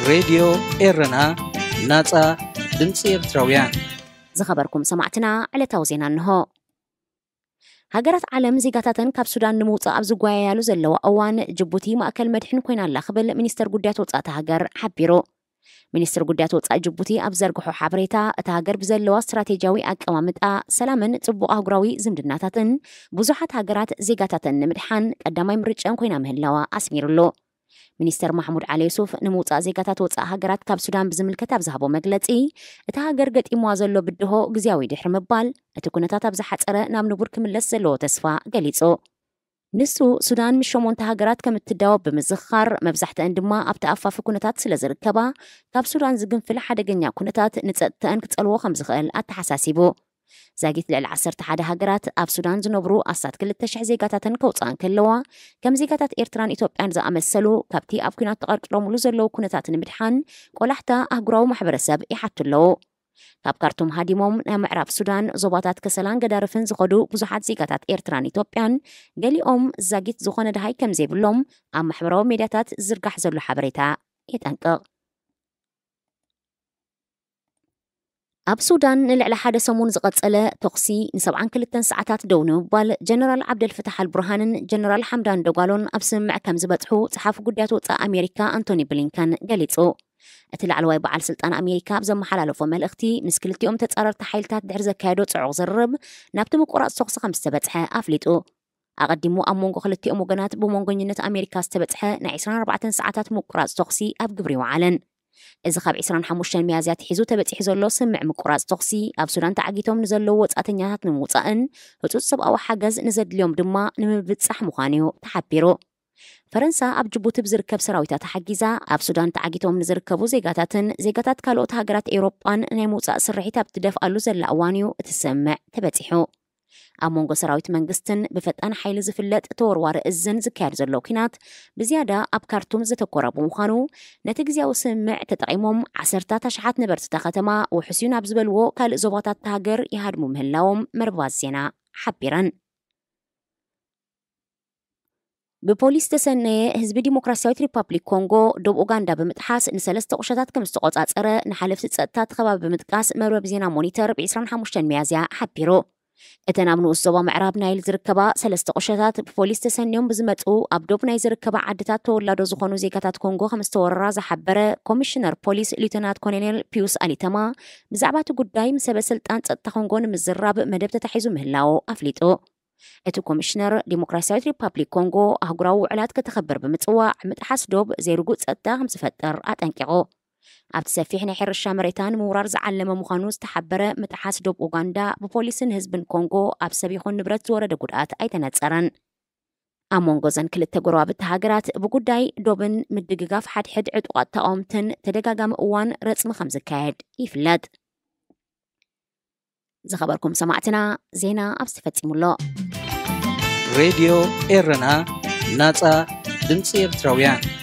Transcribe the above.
ሬድዮ ኤረና፣ ናጻ ድምጺ ኤርትራውያን። ዝኸበርኩም ሰማዕትና፣ ዕለታዊ ዜና እንሆ። ሃገራት ዓለም ዜጋታተን ካብ ሱዳን ንምውጻእ ኣብ ዝጓየያሉ ዘለዋ እዋን፣ ጅቡቲ ማእከል መድሕን ኮይና ኣላ ክብል ሚኒስተር ጉዳያት ወጻኢ እታ ሃገር ሓቢሩ። ሚኒስትር ጉዳያት ወጻኢ ጅቡቲ ኣብ ዘርግሖ ሓበሬታ፣ እታ ሃገር ብዘለዋ ስትራቴጂያዊ ኣቀማምጣ፣ ሰላምን ጽቡቕ ኣህጉራዊ ዝምድናታትን፣ ብዙሓት ሃገራት ዜጋታተን ንምድሓን ቀዳማይ ምርጫን ኮይና ምህላዋ ኣስሚሩሉ። ሚኒስተር ማሕሙድ ዓሊ ዩሱፍ፣ ንምውጻእ ዜጋታት ወጻኢ ሃገራት ካብ ሱዳን ብዝምልከት ኣብ ዝሃቦ መግለጺ፣ እታ ሃገር ገጢምዋ ዘሎ ብድሆ ግዝያዊ ድሕሪ ምባል፣ እቲ ኩነታት ኣብ ዝሓጸረ ናብ ንቡር ክምለስ ዘለዎ ተስፋ ገሊጹ። ንሱ፣ ሱዳን ምስ ሸሞንተ ሃገራት ከም እትዳወብ ብምዝኽኻር፣ መብዛሕትአን ድማ ኣብቲ ኣፋፊ ኩነታት ስለ ዝርከባ፣ ካብ ሱዳን ዝግንፍል ሓደገኛ ኩነታት ንጸጥተአን ክጸልዎ ከም ዝኽእል ኣተሓሳሲቡ። ዛጊት ልዕሊ ዓሰርተ ሓደ ሃገራት ኣብ ሱዳን ዝነብሩ ኣስታት ክልተ ሽሕ ዜጋታተን ከውጽኣ እንከለዋ፣ ከም ዜጋታት ኤርትራን ኢትዮጵያን ዝኣመሰሉ ካብቲ ኣብ ኲናት ተቐርቂሮምሉ ዘለዉ ኩነታት ንምድሓን ቆላሕታ ኣህጉራዊ ማሕበረሰብ ይሓቱ ኣለዉ። ካብ ካርቱም ሃዲሞም ናብ ምዕራብ ሱዳን፣ ዞባታት ከሰላን ገዳርፍን ዝኸዱ ብዙሓት ዜጋታት ኤርትራን ኢትዮጵያን፣ ገሊኦም ዛጊት ዝኾነ ደሃይ ከም ዘይብሎም ኣብ ማሕበራዊ ሜድያታት ዝዝርጋሕ ዘሎ ሓበሬታ የጠንቅቕ። ኣብ ሱዳን ንልዕሊ ሓደ ሰሙን ዝቐጸለ ተኹሲ ንሰብዓን ክልተን ሰዓታት ደው ንምባል ጀነራል ዓብደልፈታሕ ኣልቡርሃንን ጀነራል ሓምዳን ደጓሎን ኣብ ስምምዕ ከም ዝበጽሑ ጸሓፊ ጉዳያት ወጻኢ ኣሜሪካ ኣንቶኒ ብሊንከን ገሊጹ። እቲ ላዕለዋይ በዓል ስልጣን ኣሜሪካ ኣብ ዘመሓላለፎ መልእኽቲ፣ ምስ ክልቲኦም ተጻረርቲ ሓይልታት ድሕሪ ዘካየዶ ጽዑቕ ዝርርብ ናብቲ ምቁራጽ ተኹሲ ከም ዝተበጽሐ ኣፍሊጡ። ኣቐዲሙ ኣብ መንጎ ክልቲኦም ወገናት ብመንጎኝነት ኣሜሪካ ዝተበጽሐ ናይ ዕስራን ኣርባዕተን ሰዓታት ምቁራጽ ተኹሲ ኣብ ግብሪ ይወዓለን። እዚ ካብ ዕስራን ሓሙሽተን ሚያዝያ ኣትሒዙ ተበጺሑ ዘሎ ስምምዕ ምቁራጽ ተኹሲ፣ ኣብ ሱዳን ተዓጊቶም ንዘለዉ ወጻእተኛታት ንምውጻእን ህጹጽ ሰብኣዊ ሓገዝ ንዘድልዮም ድማ ንምብጻሕ ምዃኑ'ዩ ተሓቢሩ። ፈረንሳ ኣብ ጅቡቲ ብዝርከብ ሰራዊታ ተሓጊዛ፣ ኣብ ሱዳን ተዓጊቶም ንዝርከቡ ዜጋታትን ዜጋታት ካልኦት ሃገራት ኤውሮጳን ናይ ምውጻእ ስርሒት ኣብ ትደፍኣሉ ዘላ እዋን'ዩ እቲ ስምምዕ ተበጺሑ። ኣብ መንጎ ሰራዊት መንግስትን ብፈጣን ሓይሊ ዝፍለጥ ተወርዋሪ እዝን ዝካየድ ዘሎ ኲናት ብዝያዳ ኣብ ካርቱም ዘተኮረ ብምዃኑ፣ ነቲ ግዝያዊ ስምምዕ ተጠቒሞም ዓሰርታት ኣሽሓት ነበርቲ እታ ከተማ ውሑስ'ዩ ናብ ዝበልዎ ካልእ ዞባታት እታ ሃገር ይሃድሙ ምህላዎም መርበባት ዜና ሓቢረን። ብፖሊስ ዝተሰነየ ህዝቢ ዲሞክራሲያዊት ሪፓብሊክ ኮንጎ ዶብ ኡጋንዳ ብምጥሓስ ንሰለስተ ቁሸታት ከም ዝተቆጻጸረ ንሓለፍቲ ጸጥታ እቲ ከባቢ ብምጥቃስ መርበብ ዜና ሞኒተር ብ ዕስራን ሓሙሽተን ሚያዝያ ሓቢሩ። እተን ኣብ ንኡስ ዞባ ምዕራብ ናይል ዝርከባ ሰለስተ ቁሸታት ብፖሊስ ተሰንዮም ብዝመጹ ኣብ ዶብ ናይ ዝርከባ ዓድታት ተወላዶ ዝኾኑ ዜጋታት ኮንጎ ከም ዝተወረራ ዝሓበረ ኮሚሽነር ፖሊስ ሊውተናት ኮሎኔል ፒዩስ ኣሊተማ፣ ብዛዕባ እቲ ጉዳይ ምስ ሰበ ስልጣን ጸጥታ ኮንጎ ንምዝራብ መደብ ተታሒዙ ምህላዉ ኣፍሊጡ። እቲ ኮሚሽነር፣ ዲሞክራሲያዊት ሪፓብሊክ ኮንጎ ኣህጉራዊ ውዕላት ከተኸብር ብምጽዋዕ፣ ምጥሓስ ዶብ ዘይርጉእ ጸጥታ ከም ዝፈጥር ኣጠንቂቑ። ኣብቲ ሰፊሕ ናይ ሕርሻ መሬታ ንምውራር ዝዓለመ ምዃኑ ዝተሓበረ ምጥሓስ ዶብ ኡጋንዳ፣ ብፖሊስን ህዝብን ኮንጎ ኣብ ሰብ ይኹን ንብረት ዝወረደ ጉድኣት ኣይተነጸረን። ኣብ መንጎ እዘን ክልተ ጎረባብቲ ሃገራት ብጉዳይ ዶብን ምድግጋፍ ሓድሕድ ዕጡቓት ተቓወምትን ተደጋጋሚ እዋን ረጽሚ ከም ዝካየድ ይፍለጥ። ዝኸበርኩም ሰማዕትና፣ ዜና ኣብዚ ተፈጺሙ ኣሎ። ሬድዮ ኤረና፣ ናጻ ድምጺ ኤርትራውያን።